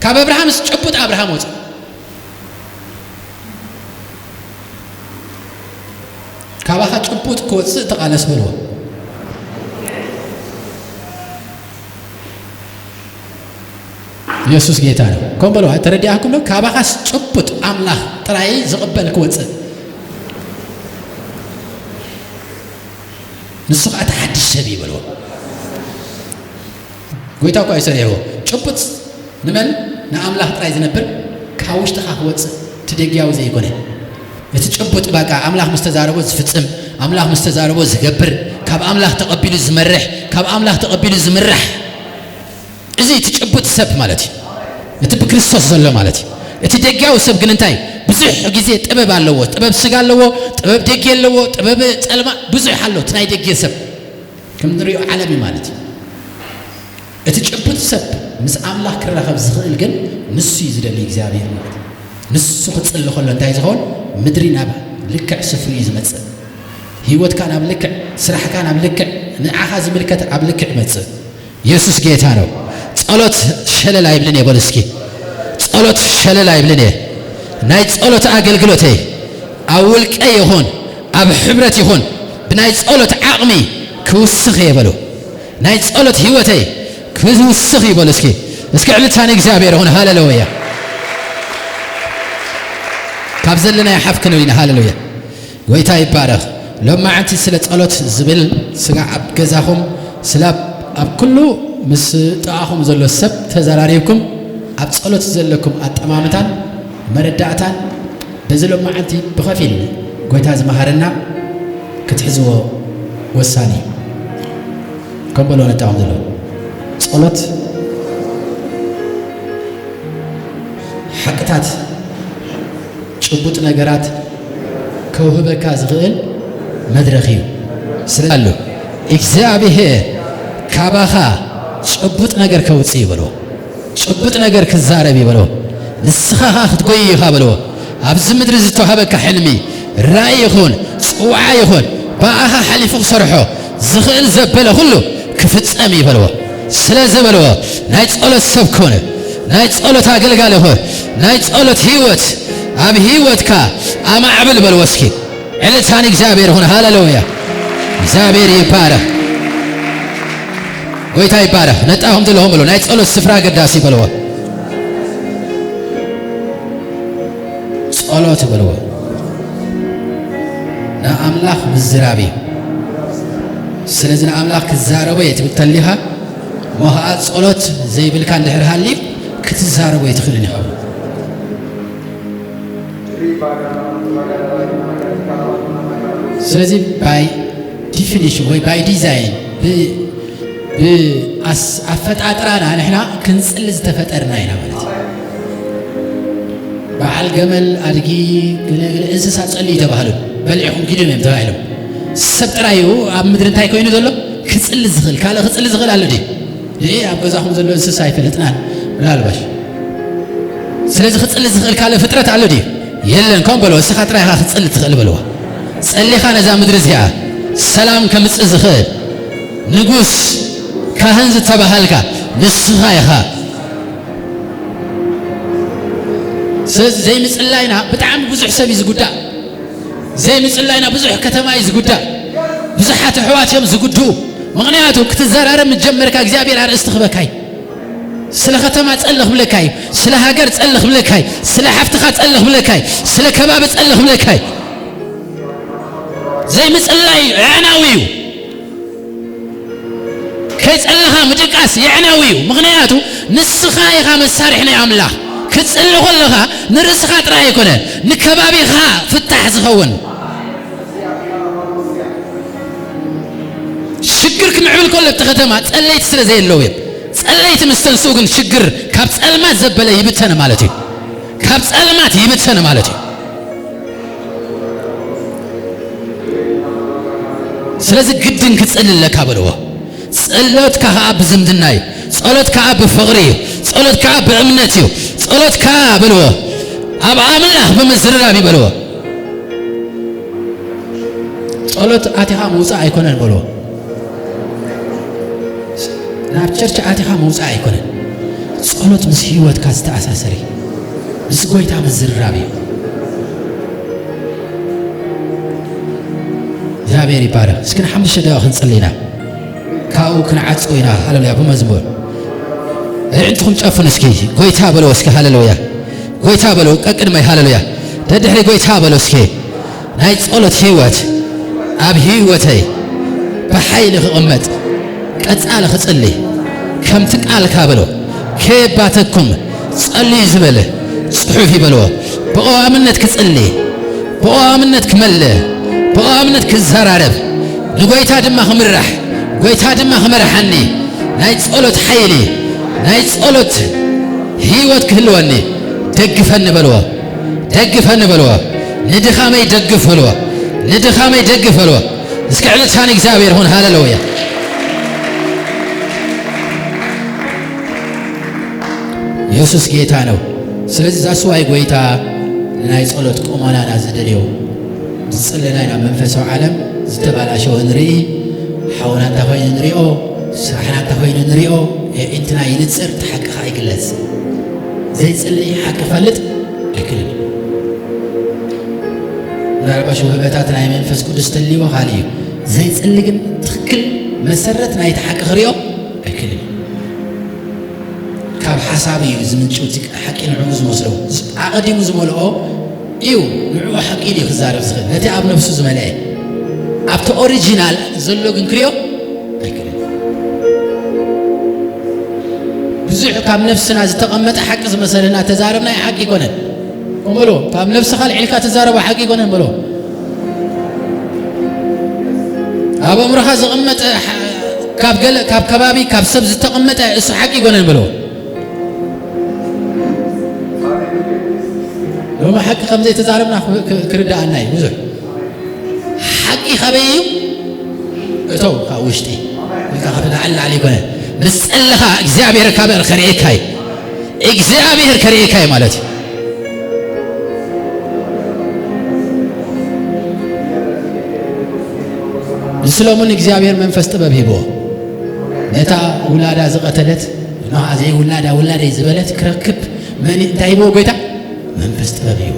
ካብ ኣብርሃምስ ጭቡጥ ኣብርሃም ወጸ። ካባኻ ጭቡጥ ክወጽእ ተቓለስ በልዎ። የሱስ ጌታ ነው። ከም በልዎ፣ ተረዲኣኩም ነው? ካባኻስ ጭቡጥ ኣምላኽ ጥራይ ዝቕበል ክወጽእ። ንሱ ኸኣ እቲ ሓድሽ ሰብ እዩ በልዎ። ጎይታ እኳ እዩ ሰሪሕዎ። ጭቡጥ ንመን? ንኣምላኽ ጥራይ ዝነብር፣ ካብ ውሽጥኻ ክወጽእ፣ እቲ ደጊያዊ ዘይኮነ። እቲ ጭቡጥ በቃ ኣምላኽ ምስ ተዛረቦ ዝፍጽም፣ ኣምላኽ ምስ ተዛረቦ ዝገብር፣ ካብ ኣምላኽ ተቐቢሉ ዝመርሕ፣ ካብ ኣምላኽ ተቐቢሉ ዝምራሕ። እዚ እቲ ጭቡጥ ሰብ ማለት እዩ። እቲ ብክርስቶስ ዘሎ ማለት እዩ። እቲ ደጊያዊ ሰብ ግን እንታይ? ብዙሕ ግዜ ጥበብ ኣለዎ። ጥበብ ስጋ ኣለዎ፣ ጥበብ ደጌ ኣለዎ፣ ጥበብ ጸልማ ብዙሕ ኣሎ። እቲ ናይ ደጌ ሰብ ከም ንሪኦ ዓለም እዩ ማለት እዩ። እቲ ጭቡጥ ሰብ ምስ ኣምላኽ ክራኸብ ዝኽእል ግን ንሱ እዩ ዝደሊ እግዚኣብሔር ማለት እዩ። ንሱ ክጽሊ ከሎ እንታይ ዝኸውን? ምድሪ ናብ ልክዕ ስፍሪ እዩ ዝመጽእ። ህይወትካ ናብ ልክዕ፣ ስራሕካ ናብ ልክዕ፣ ንዓኻ ዝምልከት ኣብ ልክዕ ይመጽእ። የሱስ ጌታ ነው። ጸሎት ሸለል ኣይብልን እየ በሉ እስኪ። ጸሎት ሸለል ኣይብልን እየ። ናይ ጸሎት ኣገልግሎተይ ኣብ ውልቀ ይኹን ኣብ ሕብረት ይኹን ብናይ ጸሎት ዓቕሚ ክውስኽ እየ በሉ። ናይ ጸሎት ህይወተይ ክውስኽ እዩ በሉ እስኪ። እስኪ ዕልልታ ንእግዚኣብሔር ይኹን። ሃሌሉያ። ካብ ዘለናዮ ሓፍ ክንብል ኢና። ሃሌሉያ። ጎይታ ይባረኽ። ሎማዓንቲ ስለ ጸሎት ዝብል ስጋዕ ኣብ ገዛኹም፣ ስለ ኣብ፣ ኣብ ኩሉ ምስ ጥቓኹም ዘሎ ሰብ ተዘራሪብኩም፣ ኣብ ጸሎት ዘለኩም ኣጠማምታን መረዳእታን በዚ ሎም መዓልቲ ብኸፊል ጎይታ ዝመሃረና ክትሕዝዎ ወሳኒ እዩ። ከም በሎ ነጣኹም ዘሎ ጸሎት ሓቅታት፣ ጭቡጥ ነገራት ከውህበካ ዝኽእል መድረኽ እዩ። ስለ ኣሎ እግዚኣብሔር ካባኻ ጭቡጥ ነገር ከውጽእ ይበሎ። ጭቡጥ ነገር ክዛረብ ይበልዎ። ንስኻ ኸኣ ክትጎይ ኢኻ በልዎ። ኣብዚ ምድሪ ዝተዋህበካ ሕልሚ፣ ራእይ ይኹን፣ ጽውዓ ይኹን፣ ብኣኻ ሓሊፉ ክሰርሖ ዝኽእል ዘበለ ኩሉ ክፍጸም እዩ በልዎ። ስለዚ በልዎ፣ ናይ ጸሎት ሰብ ኩን፣ ናይ ጸሎት ኣገልጋሊ ኩን፣ ናይ ጸሎት ህይወት ኣብ ህይወትካ ኣማዕብል በልዎ እስኪ። ዕልልታ ንእግዚኣብሔር ይኹን። ሃሌሉያ! እግዚኣብሔር ይባረኽ። ጎይታ ይባረኽ። ነጣኹም ዘለኹም በልዎ፣ ናይ ጸሎት ስፍራ ኣገዳሲ በልዎ። ጸሎት በልዎ። ንኣምላኽ ምዝራብ እዩ። ስለዚ ንኣምላኽ ክዛረቦ እየ ትብል ተሊኻ፣ እሞ ኸኣ ጸሎት ዘይብልካ እንድሕር ሃልዩ ክትዛረቦ ኣይትኽእልን ኢኻ። ስለዚ by definition ወይ by design ብ-፣ ብኣስ-፣ ኣፈጣጥራና ንሕና ክንጽሊ ዝተፈጠርና ኢና ማለት እዩ። በዓል ገመል፣ ኣድጊ፣ ገለ ገለ እንስሳ ጸልዩ ተባህሉ። በሊዕኹም ኪዱ እዮም ተባሂሎም። ሰብ ጥራይ እዩ ኣብ ምድሪ እንታይ ኮይኑ ዘሎ? ክጽሊ ዝኽእል። ካልእ ክጽሊ ዝኽእል ኣሎ ድዩ? ይሄ ኣብ ገዛኹም ዘሎ እንስሳ ኣይፈለጥናን ምናልባሽ። ስለዚ ክጽሊ ዝኽእል ካልእ ፍጥረት ኣሎ ድዩ? የለን። ከም በልዎ፣ እስኻ ጥራይ ኢኻ ክጽሊ ትኽእል በልዎ። ጸሊኻ ነዛ ምድሪ እዚኣ ሰላም ከምጽእ ዝኽእል ንጉስ ካህን ዝተባሃልካ ንስኻ ኢኻ። ስለዚ ዘይምጽላይና ብጣዕሚ ብዙሕ ሰብ እዩ ዝጉዳእ። ዘይምጽላይና ብዙሕ ከተማ እዩ ዝጉዳእ። ብዙሓት ኣሕዋት እዮም ዝጉድኡ። ምኽንያቱ ክትዘራረብ ምስ ጀመርካ እግዚኣብሔር ኣርእስቲ ክበካ እዩ። ስለ ከተማ ጸሊ ክብለካ እዩ። ስለ ሃገር ጸሊ ክብለካ እዩ። ስለ ሓፍትኻ ጸሊ ክብለካ እዩ። ስለ ከባቢ ጸሊ ክብለካ እዩ። ዘይምጽላይ ኣዕናዊ እዩ። ከይጸለኻ ምድቃስ የዕናዊ እዩ። ምኽንያቱ ንስኻ ኢኻ መሳርሒ ናይ ኣምላኽ። ክትጽሊ ከለኻ ንርእስኻ ጥራይ ኣይኮነን፣ ንከባቢኻ ፍታሕ ዝኸውን። ሽግር ክምዕብል ከሎ ኣብቲ ከተማ ጸለይቲ ስለ ዘየለዉ እዮም። ጸለይቲ ምስ ተንስኡ ግን ሽግር ካብ ጸልማት ዘበለ ይብተን ማለት እዩ። ካብ ጸልማት ይብተን ማለት እዩ። ስለዚ ግድን ክጽሊ ኣለካ በልዎ። ጸሎትካ ከኣ ብዝምድና እዩ። ጸሎት ከኣ ብፍቕሪ እዩ። ጸሎት ከኣ ብእምነት እዩ። ጸሎት ከኣ በልዎ ኣብ ኣምላኽ ብምዝርራብ እዩ በልዎ። ጸሎት ኣቲኻ ምውጻእ ኣይኮነን በልዎ። ናብ ቸርች ኣቲኻ ምውጻእ ኣይኮነን። ጸሎት ምስ ህይወትካ ዝተኣሳሰር እዩ። ምስ ጎይታ ምዝርራብ እዩ። እግዚኣብሔር ይባረኽ። እስኪ ንሓሙሽተ ደቂቕ ክንጽሊ ኢና። ካብኡ ክንዓጹ ኢና። ሃሌሉያ። ብመዝሙር ኣዒንትኹም ጨፍኑ እስኪ። ጎይታ በልዎ እስኪ። ሃሌሉያ። ጎይታ በልዎ። ቀቅድመይ። ሃሌሉያ። ደድሕሪ ጎይታ በልዎ እስኪ። ናይ ጸሎት ህይወት ኣብ ህይወተይ ብሓይሊ ክቕመጥ ቀጻሊ ክጽሊ ከምቲ ቃልካ በሎ ከየባተኩም ጸልዩ ዝበለ ጽሑፍ ይበልዎ። ብቐዋምነት ክጽሊ፣ ብቐዋምነት ክመልእ፣ ብቐዋምነት ክዘራረብ፣ ንጎይታ ድማ ክምራሕ፣ ጎይታ ድማ ክመርሓኒ ናይ ጸሎት ሓይሊ፣ ናይ ጸሎት ህይወት ክህልወኒ ደግፈኒ በልዎ። ደግፈኒ በልዎ። ንድኻመይ ደግፍ በልዎ። ንድኻመይ ደግፍ በልዎ። እስኪ ዕልልታ ንእግዚኣብሔር ይኹን። ሃሌሉያ። ኢየሱስ ጌታ ነው። ስለዚ እዛ ስዋይ ጎይታ ንናይ ጸሎት ቁመናና ዝደልዮ ዝጽለናይ ናብ መንፈሳዊ ዓለም ዝተባላሸወ ንርኢ፣ ሓውና እንታ ኮይኑ ንሪኦ፣ ስራሕና እንታ ኮይኑ ንሪኦ፣ የዒንትና ይንጽር፣ እቲ ሓቂ ኸኣ ይግለጽ። ዘይጽሊ ሓቂ ፈልጥ ኣይክልን። ምናልባሽ ውህበታት ናይ መንፈስ ቅዱስ ተልዎ ካልእ እዩ። ዘይጽሊ ግን ትኽክል መሰረት ናይቲ ሓቂ ክሪኦ ኣይክልን። ካብ ሓሳብ እዩ ዝምንጭው፣ እቲ ሓቂ ንዕኡ ዝመስሎ። ኣቐዲሙ ዝመልኦ እዩ፣ ንዕኡ ሓቂ እዩ ክዛረብ ዝኽእል። ነቲ ኣብ ነፍሱ ዝመልአ። ኣብቲ ኦሪጂናል ዘሎ ግን ክሪኦ ኣይክልን። ብዙሕ ካብ ነፍስና ዝተቐመጠ ሓቂ ዝመሰለና ተዛረብና ሓቂ ኣይኮነን። እሞ በሎ፣ ካብ ነብስኻ ኣልዒልካ ትዛረቦ ሓቂ ኣይኮነን በሎ። ኣብ ኣእምሮኻ ዘቐመጠ፣ ካብ ገለ፣ ካብ ከባቢ፣ ካብ ሰብ ዝተቐመጠ እሱ ሓቂ ኣይኮነን በሎ። ሎሚ ሓቂ ከም ዘይተዛረብና ክ-፣ ክ-፣ ክርድኣና እዩ ብዙሕ። ሓቂ ካበይ እዩ? እቶ ካብ ውሽጢ፣ ኢልካ ካብ ላዕሊ ላዕሊ ኣይኮነ። ምስ ጸለኻ እግዚኣብሔር ካብ ከርእየካ እዩ። እግዚኣብሔር ከርእየካ እዩ ማለት እዩ። ንስሎሞን እግዚኣብሔር መንፈስ ጥበብ ሂብዎ። ነታ ውላዳ ዝቐተለት፣ ንዓ ዘይውላዳ ውላደይ ዝበለት ክረክብ መን፣ እንታይ ሂብዎ ጎይታ? መንፈስ ጥበብ እዩ።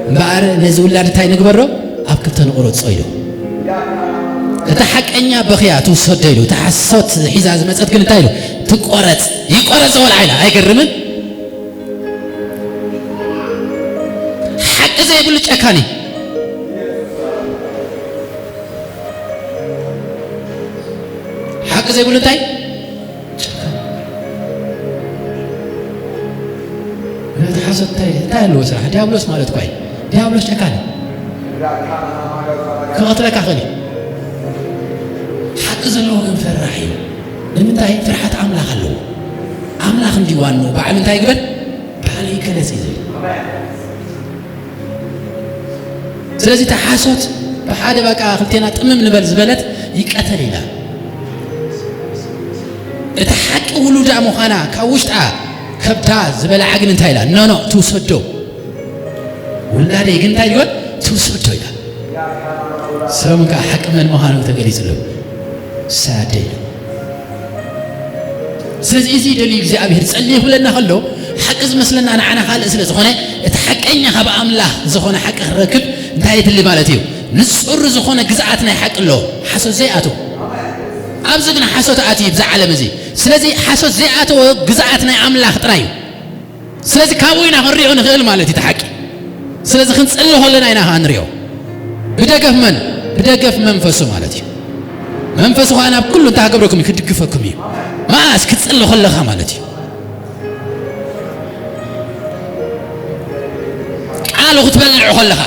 እምበኣር ነዚ ውላድ እንታይ ንግበሮ? ኣብ ክልተ ንቑረጾ ኢሉ። እታ ሓቀኛ በኽያ ትውሰዶ ኢሉ፣ እታ ሓሶት ሒዛ ዝመጸት ግን እንታይ ኢሉ? ትቆረጽ። ይቆረጽ ወልዓ ኢላ። ኣይገርምን? ሓቂ ዘይብሉ ጨካኒ። ሓቂ ዘይብሉ እንታይ? ጨካን። ነቲ ሓሶት እንታይ፣ እንታይ ኣለዎ ስራሕ? ዲያብሎስ ማለት እኳ እዩ። ዲያብሎስ ጨካን እዩ። ክቐትለካ ኽእል እዩ። ሓቂ ዘለዎ ግን ፈራሕ እዩ። ንምንታይ? ፍርሓት ኣምላኽ ኣለዎ። ኣምላኽ እንዲ ዋንኡ ባዕሉ እንታይ ይግበር? ባዕሉ ይገለጽ እዩ ዝብል። ስለዚ እታ ሓሶት ብሓደ በቃ ክልቴና ጥምም ንበል ዝበለት ይቀተል ኢላ። እቲ ሓቂ ውሉዳ ምዃና ካብ ውሽጣ ከብዳ ዝበልዓ ግን እንታይ ኢላ? ኖ፣ ኖ፣ ትውሰዶ። ውላደይ ግን እንታይ ይበል? ትውሰዶ ኢላ። ሰሎሞን ከዓ ሓቂ መን ምዃኑ ተገሊጹ ኣሎ። ሳደይ። ስለዚ እዚ ደልዩ እግዚኣብሔር ጸልዩ ክብለና ከሎ፣ ሓቂ ዝመስለና ንዓና ካልእ ስለ ዝኾነ፣ እቲ ሓቀኛ ካብ ኣምላኽ ዝኾነ ሓቂ ክረክብ እንታይ የድሊ ማለት እዩ? ንጹር ዝኾነ ግዝኣት ናይ ሓቂ ኣሎ፣ ሓሶት ዘይኣትዎ። ኣብዚ ግን ሓሶት ኣትዩ ብዛ ዓለም እዚ። ስለዚ ሓሶት ዘይኣተዎ ግዝኣት ናይ ኣምላኽ ጥራይ እዩ። ስለዚ ካብኡ ኢና ክንሪኦ ንኽእል ማለት እዩ እቲ ሓቂ። ስለዚ ክንጽሊ ከለና ኢና ኸዓ ንሪኦ። ብደገፍ መን? ብደገፍ መንፈሱ ማለት እዩ። መንፈሱ ኸዓ ናብ ኩሉ እንታይ ክገብረኩም እዩ? ክድግፈኩም እዩ። መዓስ? ክትጽሊ ከለኻ ማለት እዩ። ቃሉ ክትበልዖ ከለኻ።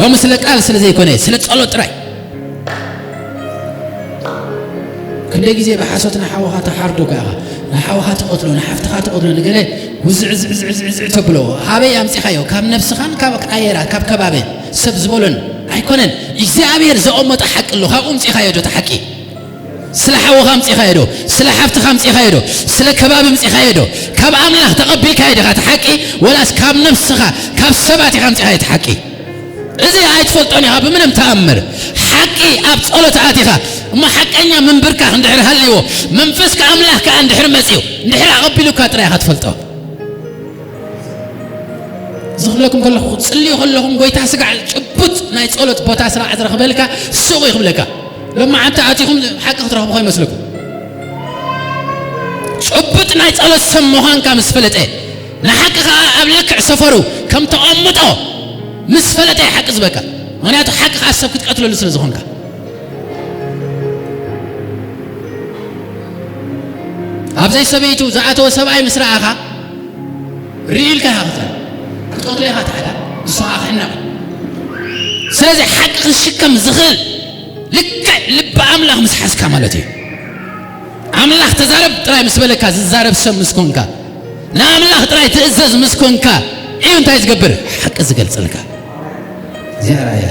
ሎሚ ስለ ቃል ስለ ዘይኮነ፣ ስለ ጸሎት ጥራይ። ክንደይ ግዜ ብሓሶት ንሓውኻ ትሓርዶ እኳ ኢኻ፣ ንሓውኻ ትቐትሎ፣ ንሓፍትኻ ትቐትሎ፣ ንገለ ውዝዕዝዕዝዕዝዕ ተብሎ። ሃበይ ኣምጺኻዮ? ካብ ነብስኻን ካብ ኣየራ፣ ካብ ከባቢ ሰብ ዝበሎን ኣይኮነን። እግዚኣብሔር ዘቐመጦ ሓቂ ኣሎ፣ ካብኡ ኣምጺኻዮ ዶ እቲ ሓቂ? ስለ ሓውኻ ኣምጺኻዮ ዶ? ስለ ሓፍትኻ ኣምጺኻዮ ዶ? ስለ ከባቢ ኣምጺኻዮ ዶ? ካብ ኣምላኽ ተቐቢልካዮ ዲኻ እቲ ሓቂ? ወላስ ካብ ነብስኻ፣ ካብ ሰባት ኢኻ ኣምጺኻዮ እቲ ሓቂ? እዚ ኣይትፈልጦን ኢኻ ብምንም ተኣምር። ሓቂ ኣብ ጸሎት ኣቲኻ እሞ ሓቀኛ ምንብርካኽ እንድሕር ሃልይዎ፣ መንፈስካ ኣምላኽ ከኣ እንድሕር መጺኡ፣ እንድሕር ኣቐቢሉካ ጥራይ ኢኻ ትፈልጦ። ዝኽለኩም ከለኹ፣ ጽልዩ ከለኹም፣ ጎይታ ስጋዕ ጭቡጥ ናይ ጸሎት ቦታ ስራዕ ዝረኽበልካ ሱቕ እዩ ክብለካ። ሎማዓንቲ ኣቲኹም ሓቂ ክትረኽቡ ከይመስለኩም። ጭቡጥ ናይ ጸሎት ሰብ ምዃንካ ምስ ፈለጠ፣ ንሓቂ ከኣ ኣብ ልክዕ ሰፈሩ ከም ተቐምጦ ምስ ፈለጠ ሓቂ ዝበካ። ምኽንያቱ ሓቂ ከኣ ሰብ ክትቀትለሉ ስለ ዝኾንካ። ኣብዘይ ሰበይቱ ዝኣተወ ሰብኣይ ምስ ረኣኻ፣ ርኢ ኢልካ ኢኻ ክትብል። ክትቀትሎ ኢኻ ትሓዳ፣ ንሱ ከኣ ክሕነቕ። ስለዚ ሓቂ ክሽከም ዝኽእል ልክዕ ልቢ ኣምላኽ ምስ ሓዝካ ማለት እዩ። ኣምላኽ ተዛረብ ጥራይ ምስ በለካ ዝዛረብ ሰብ ምስ ኮንካ፣ ንኣምላኽ ጥራይ ትእዘዝ ምስ ኮንካ እዩ እንታይ ዝገብር? ሓቂ ዝገልጸልካ። እዚኣ ራእያ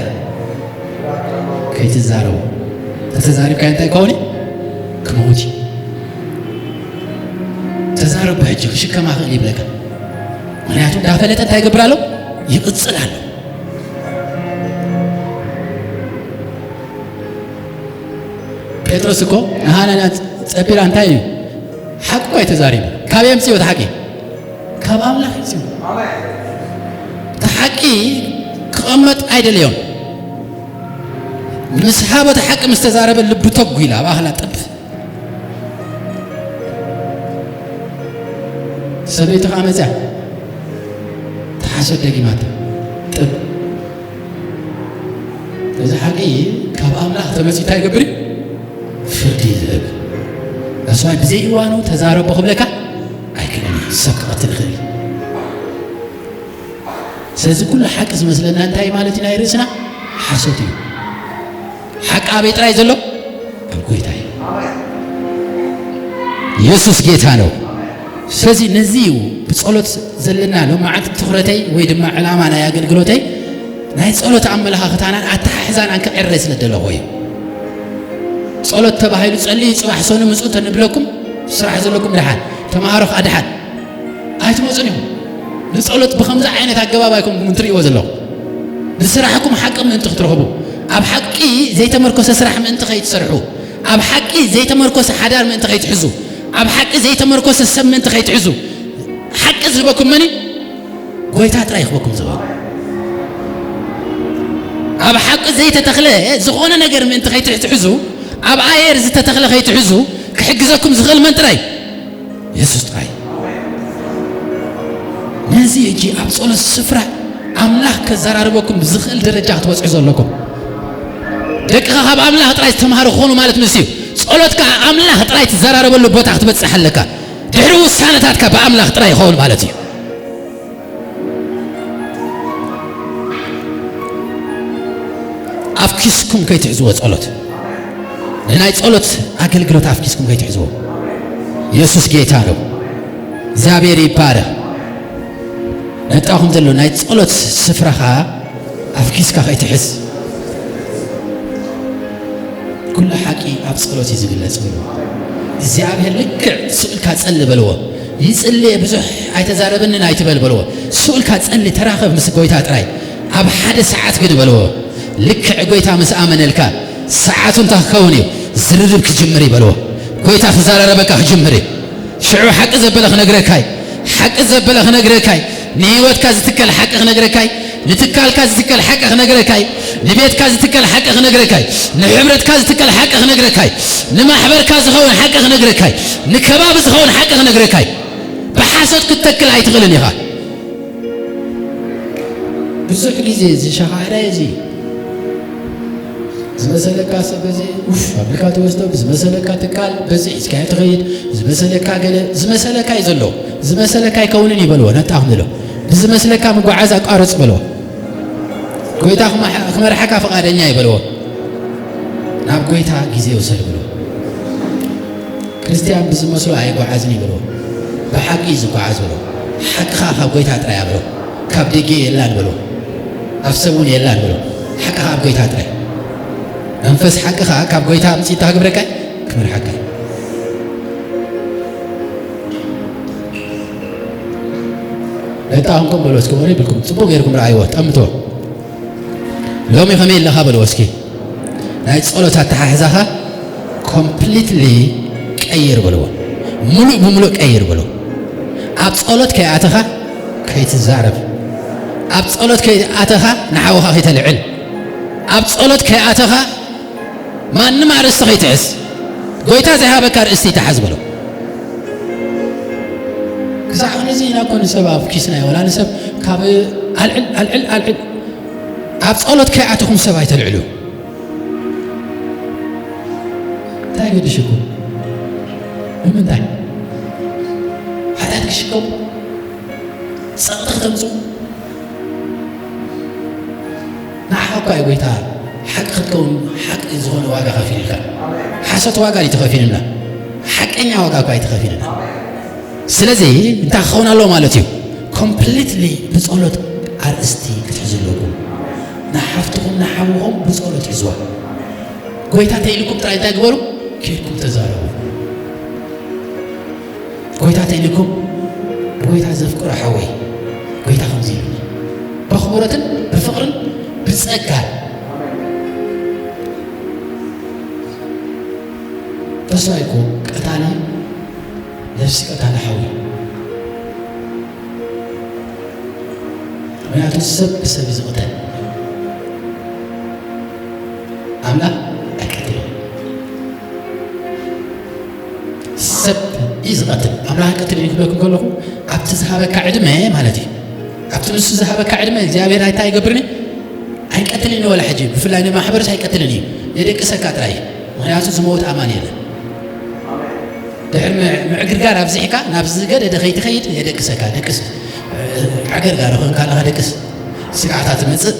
ከይትዛረቡ። ተተዛሪብካዮ እንታይ ክኸውን እዩ? ክመውት እዩ። ተዛረብ ብሕጂ ክሽከማ ክእል ይብለካ። ምኽንያቱ እንዳፈለጠ እንታይ ይገብር ኣሎ? ይቕጽል ኣሎ። ጴጥሮስ እኮ ንሃናንያ ጸቢራ እንታይ እዩ? ሓቂ እኮ ኣይተዛሪቡ። ካበይ ኣምጽኦ እቲ ሓቂ? ካብ ኣምላኽ ኣምጽኦ። እቲ ሓቂ ክቐመጥ ኣይደለዮን። ምስ ሃቦ እቲ ሓቂ ምስ ተዛረበ ልቡ ተጉ ኢላ ኣብ ኣኽላ ጥብ። ሰበይቲ ከኣ መጽያ ተሓሶት ደጊማታ ጥብ። እዚ ሓቂ ካብ ኣምላኽ ተመጺኡ እንታይ ይገብር እዩ? ፍርዲ እዩ ዝህብ። እሱ ብዘይ እዋኑ ተዛረቦ ክብለካ ኣይክእልን እዩ። ሰብ ክቐትል ይኽእል እዩ። እዚ ኩሉ ሓቂ ዝመስለና እንታይ ማለት እዩ? ናይ ርእስና ሓሶት እዩ። ሓቂ ኣበይ ጥራይ ዘሎ? ኣብ ጎይታ እዩ። ኢየሱስ ጌታ ነው። ስለዚ ነዚ እዩ ብጸሎት ዘለና ሎማዓንቲ ትኹረተይ ወይ ድማ ዕላማ ናይ ኣገልግሎተይ ናይ ጸሎት ኣመለኻኽታናን ኣተሓሕዛናን ክዕረ ስለ ደለኹ እዩ። ጸሎት ተባሂሉ ጸልዩ ጽባሕ ሰኑ ምጹ ተንብለኩም ስራሕ ዘለኩም ደሓን ተማሃሮ ከኣ ደሓን ኣይትመጹን ኢኹም። ንጸሎት ብኸምዚ ዓይነት ኣገባብ ኣይኮንኩም እንትርእይዎ ዘለኹም። ንስራሕኩም ሓቂ ምእንቲ ክትረኽቡ፣ ኣብ ሓቂ ዘይተመርኮሰ ስራሕ ምእንቲ ከይትሰርሑ፣ ኣብ ሓቂ ዘይተመርኮሰ ሓዳር ምእንቲ ከይትሕዙ፣ ኣብ ሓቂ ዘይተመርኮሰ ሰብ ምእንቲ ከይትሕዙ፣ ሓቂ ዝህበኩም መን እዩ? ጎይታ ጥራይ ይኽበኩም ዝኽእል። ኣብ ሓቂ ዘይተተኽለ ዝኾነ ነገር ምእንቲ ከይትሕዙ፣ ኣብ ኣየር ዝተተኽለ ከይትሕዙ ክሕግዘኩም ዝኽእል መን ጥራይ? የሱስ ጥራይ። ነዚ ሕጂ ኣብ ጸሎት ስፍራ ኣምላኽ ከዘራርበኩም ዝኽእል ደረጃ ክትበጽሑ ዘለኩም። ደቅኻ ካብ ኣምላኽ ጥራይ ዝተምሃሩ ክኾኑ ማለት ንሱ እዩ። ጸሎትካ ኣምላኽ ጥራይ ትዘራረበሉ ቦታ ክትበጽሕ ኣለካ። ድሕሪ ውሳነታትካ ብኣምላኽ ጥራይ ይኸውን ማለት እዩ። ኣብ ኪስኩም ከይትሕዝዎ ጸሎት፣ ንናይ ጸሎት ኣገልግሎት ኣብ ኪስኩም ከይትሕዝዎ። የሱስ ጌታ ነው። እግዚኣብሔር ይባረኽ። ነጣኹም ዘሎ ናይ ጸሎት ስፍራኻ ኣብ ኪስካ ከይትሕዝ። ኩሉ ሓቂ ኣብ ጸሎት እዩ ዝግለጽ በልዎ። እግዚኣብሔር ልክዕ ስቕ ኢልካ ጸሊ በልዎ። ይጽልየ ብዙሕ ኣይተዛረበንን ኣይትበል በልዎ። ስቕ ኢልካ ጸሊ፣ ተራኸብ ምስ ጎይታ ጥራይ። ኣብ ሓደ ሰዓት ግን በልዎ። ልክዕ ጎይታ ምስ ኣመነልካ ሰዓቱ እንታይ ክኸውን እዩ? ዝርርብ ክጅምር እዩ በልዎ። ጎይታ ክዘራረበካ ክጅምር እዩ። ሽዑ ሓቂ ዘበለ ክነግረካይ፣ ሓቂ ዘበለ ክነግረካይ፣ ንህይወትካ ዝትከል ሓቂ ክነግረካይ፣ ንትካልካ ዝትከል ሓቂ ክነግረካይ፣ ንቤትካ ዝትከል ሓቂ ክነግረካይ፣ ንሕብረትካ ዝትከል ሓቂ ክነግረካይ፣ ንማሕበርካ ዝኸውን ሓቂ ክነግረካይ፣ ንከባቢ ዝኸውን ሓቂ ክነግረካይ። ብሓሶት ክትተክል ኣይትኽእልን ኢኻ። ብዙሕ ግዜ እዚ ሸኻዕዳይ እዚ ዝመሰለካ ሰብ በዚ ኡፍ ኣቢልካ ትወስዶ፣ ብዝመሰለካ ትካል በዚ ሒዝካዮ ትኸይድ፣ ዝመሰለካ ገለ፣ ዝመሰለካ እዩ ዘሎ። ዝመሰለካ ኣይከውንን እዩ በልዎ። ነጣኹም ዝሎ ብዝመስለካ ምጓዓዝ ኣቋርጽ በልዎ። ጎይታ ክመሓ-፣ ክመርሓካ ፍቓደኛ እዩ በልዎ። ናብ ጎይታ ግዜ ውሰድ በልዎ። ክርስትያን ብዝመስሎ ኣይጓዓዝን እዩ በልዎ። ብሓቂ እዩ ዝጓዓዝ በልዎ። ሓቅኻ ካብ ጎይታ ጥራይ ኣብሎ። ካብ ደገ የላን በልዎ። ኣብ ሰብ እውን የላን በልዎ። ሓቅኻ ኣብ ጎይታ ጥራይ። መንፈስ ሓቅኻ ካብ ጎይታ ኣምጺእታ ክብረካ ክመርሓካ እዩ። ነጣኹም ከም በልዎ እስኪ ወረ ይብልኩም ጽቡቕ ጌርኩም ረኣይዎ፣ ጠምትዎ። ሎሚ ከመይ ኣለኻ በልዎ እስኪ። ናይ ጸሎት ኣተሓሕዛኻ ኮምፕሊትሊ ቀይር በልዎ። ሙሉእ ብሙሉእ ቀይር በልዎ። ኣብ ጸሎት ከይኣተኻ ከይትዛረብ። ኣብ ጸሎት ከይኣተኻ ንሓውኻ ከይተልዕል። ኣብ ጸሎት ከይኣተኻ ማንም ኣርእስቲ ከይትሕዝ። ጎይታ ዘይሃበካ ኣርእስቲ ይትሓዝ በሎ። ክሳዕ ክንዚ ኢና እኮ ንሰብ ኣብ ኪስና እዩ። ወላ ንሰብ ካብ ኣልዕል፣ ኣልዕል፣ ኣልዕል። ኣብ ጸሎት ከይኣተኹም ሰብ ኣይተልዕሉ። እንታይ ገድሽኩም? ንምንታይ? ሓጢኣት ክሽከሙ? ጸቕጢ ክተምጽኡ? ንዓኻ እኳ እዩ ጎይታ ሓቂ ክትከውን ሓቂ ዝኾነ ዋጋ ከፊሉልካ። ሓሶት ዋጋ እዩ ተኸፊሉና። ሓቀኛ ዋጋ እኳ እዩ ተኸፊሉና። ስለዚ እንታይ ክኸውን ኣለዎ ማለት እዩ? ኮምፕሊትሊ ብጸሎት ኣርእስቲ ክትሕዙ ኣለኩም። ንሓፍትኹም ንሓውኹም ብጸሎት ሕዝዋ። ጎይታ ተይልኩም ጥራይ እንታይ ግበሩ? ኬድኩም ተዛረቡ። ጎይታ ተይልኩም፣ ጎይታ ዘፍቅሮ ሓወይ፣ ጎይታ ከምዚ ኢሉኒ። በኽብረትን ብፍቕርን ብጸጋን። ተስፋ እኮ ቀታሊ ነፍሲ ቀታሊ ሓዊ። ምኽንያቱ ሰብ ብሰብ እዩ ዝቕተል። ኣምላኽ ኣይቀትልን። ሰብ እዩ ዝቐትል። ኣምላኽ ኣይቀትልን እዩ ክብለኩም ከለኹ፣ ኣብቲ ዝሃበካ ዕድመ ማለት እዩ። ኣብቲ ንሱ ዝሃበካ ዕድመ እግዚኣብሔር ኣይታ ኣይገብርን እዩ? ኣይቀትልን እዩ። ወላ ሕጂ ብፍላይ ንማሕበርስ ኣይቀትልን እዩ። የደቅሰካ ጥራይ እዩ። ምኽንያቱ ዝመውት ኣማን የለን። ድሕሪ ም-፣ ምዕግርጋር ኣብዚሕካ ናብ ዝገደደ ከይትኸይድ የደቅሰካ። ደቅስ። ዕግርጋር ኾንካ ኣለኻ ደቅስ። ስጋዕታ ትመጽእ፣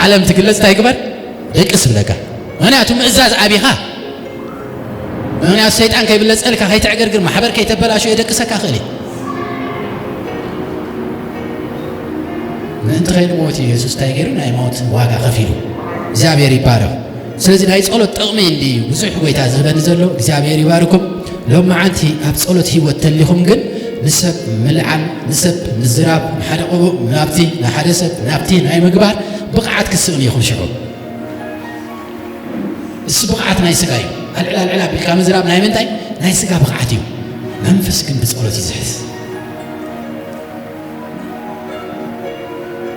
ዓለም ትግለጽ፣ እንታይ ግበር? ደቅስ ብለካ። ምኽንያቱ ምእዛዝ ኣቢኻ። ምኽንያቱ ሰይጣን ከይብለጸልካ፣ ከይትዕገርግር፣ ማሕበር ከይተበላሾ የደቅሰካ ክእል እዩ። ምእንቲ ከይንሞት እዩ የሱስ እንታይ ገይሩ? ናይ ሞት ዋጋ ከፊሉ። እግዚኣብሔር ይባረኽ። ስለዚ ናይ ጸሎት ጥቕሚ እንዲ ብዙሕ ጎይታ ዝህበኒ ዘሎ። እግዚኣብሔር ይባርኩም። ሎም መዓንቲ ኣብ ጸሎት ህይወት ተሊኹም ግን ንሰብ ምልዓል፣ ንሰብ ምዝራብ፣ ንሓደ ቆቡእ ናብቲ፣ ንሓደ ሰብ ናብቲ ናይ ምግባር ብቕዓት ክስእኑ ኢኹም ሽዑ። እሱ ብቕዓት ናይ ስጋ እዩ። ኣልዕል ኣልዕል ኣቢልካ ምዝራብ ናይ ምንታይ? ናይ ስጋ ብቕዓት እዩ። መንፈስ ግን ብጸሎት ይዝሕዝ።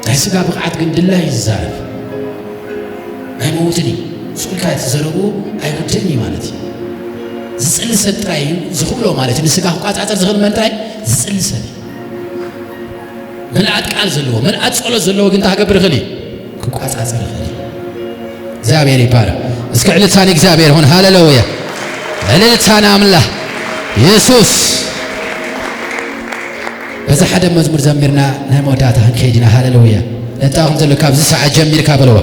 ናይ ስጋ ብቕዓት ግን ድላይ እዩ ዝዛረብ። ናይ መውትን እዩ። ስቑልካ እቲ ዘረብኡ ኣይውድእን እዩ ማለት እዩ። ዝጽሊ ሰብ ጥራይ እዩ ዝኽእሎ ማለት እዩ። ንስጋ ክቋጻጸር ዝኽእል መን ጥራይ? ዝጽሊ ሰብ እዩ። ምልኣት ቃል ዘለዎ፣ ምልኣት ጸሎት ዘለዎ ግን እንታይ ክገብር ይኽእል እዩ? ክቋጻጸር ይኽእል እዩ። እግዚኣብሔር ይባረክ። እስኪ ዕልልታ ንእግዚኣብሔር ይኹን። ሃሌሉያ። ዕልልታ ንኣምላኽ የሱስ። በዛ ሓደ መዝሙር ዘሚርና ናይ መወዳእታ ክንከይድ ኢና። ሃሌሉያ። ነጣኹም ዘሎ ካብዚ ሰዓት ጀሚርካ በለዎ።